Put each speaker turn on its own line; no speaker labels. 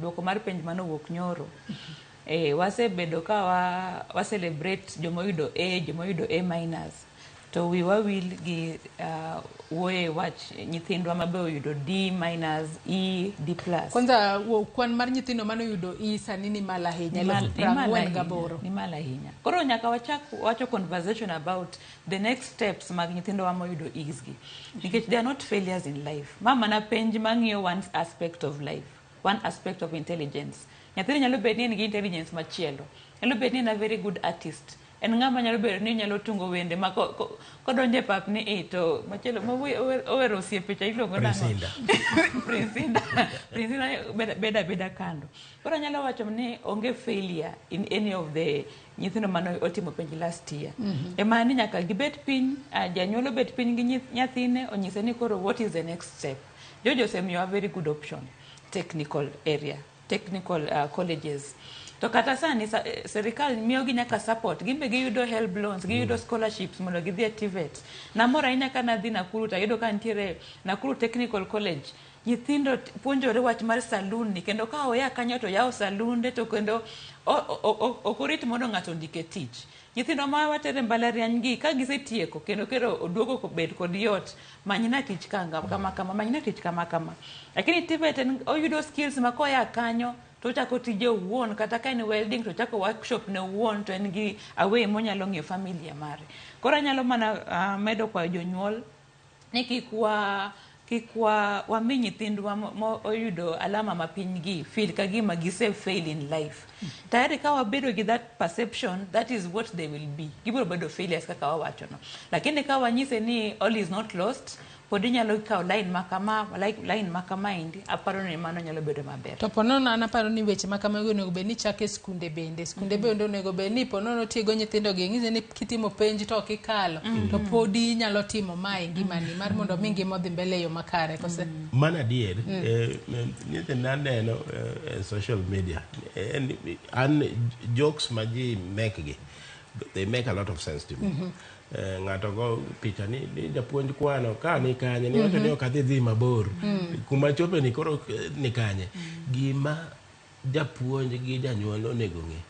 Duoko mar penj manowuok nyoro. Wasebedo ka wa celebrate jomoyudo A, jomoyudo A minus. To wiwa wil gi wuoyo e wach nyithindwa mabe oyudo D minus, E, D plus.
Kwanza kwan mar nyithindo manoyudo E sani ni malo ahinya, 48,000.
Ni malo ahinya, ni malo ahinya. Koro nyaka wachak wacho conversation about the next steps mag nyithindowa moyudo E's gi. Nikech they are not failures in life. Ma mana penj mang'iyo one aspect of life, one aspect of intelligence. Nyathini nyalo bet ni en gi intelligence machielo. Nyalo bet ni en a very good artist. En ng'ama nyalo bedo ni nyalo tungo wende ma kodonjo e pap ni i to machielo ma owero osiepe cha iluongo nang'o?
Prince Indah.
Prince Indah. Prince Indah beda abeda kando. Koro anyalo wacho ni onge failure in any of the nyithindo mane otimo penj last year. Ema ni nyaka gibet piny, janyuol obet piny gi nyathine onyise ni koro what is the next step. George osemiyowa very good option, technical area, technical colleges. To kata sani serikal miyogi nyaka support, gin be giyudo help loans, giyudo scholarships mondo gidhi e TVET. Namor ahinya ka nadhi Nakuru to ayudo ka nitiere Nakuru Technical College. Nyithindo puonjore wach mar saloon ni kendo ka oya kanyo to yawo salunde to kendo ok orit mondo ng'ato ondike tich. Nyithindo ma watere mbalariany gi ka gisetieko kendo kero oduogo bed kod yot, manyna tich kama kama, manyna tich kama kama. Lakini TVET en oyudo skills ma koya kanyo to ochako tije owuon, kata ka en welding to ochako workshop ne owuon to en gi a way monyalo ng'iyo familia mare. Koro anyalo mana medo kwayo jonyuol ni kik wa kik wa wami nyithindwa mo oyudo alama mapiny gi feel ka gima gise fail in life. Tayari ka wabedo gi that perception, that is what they will be. Gibiro bedo failures kaka wawacho no. Lakini ka wanyise ni all is not lost, pod inyalo kawo line ma kama, line ma kama endi, aparo ni mano nyalo bedo maber.
To ponono an aparo ni weche ma kamago onego bed ni chako e skunde bende. Skunde bende onego bed ni ponono tiego nyithindo gi ng'ise ni kitimo penj to ok ikalo, to podi inyalo timo ma e ngimani mar mondo mi ngima odhi mbele e yo makare kose.
Mano adier. Nyithindo aneno e social media. An jokes ma ji make gi, they make a lot of sense to me. Ng'ato go picha ni japuonj kwano ka ni kanye ni wacho ni ok adhi dhi mabor kuma chope ni koro ni kanye. Gima japuonj gi janyuol onego ng'e,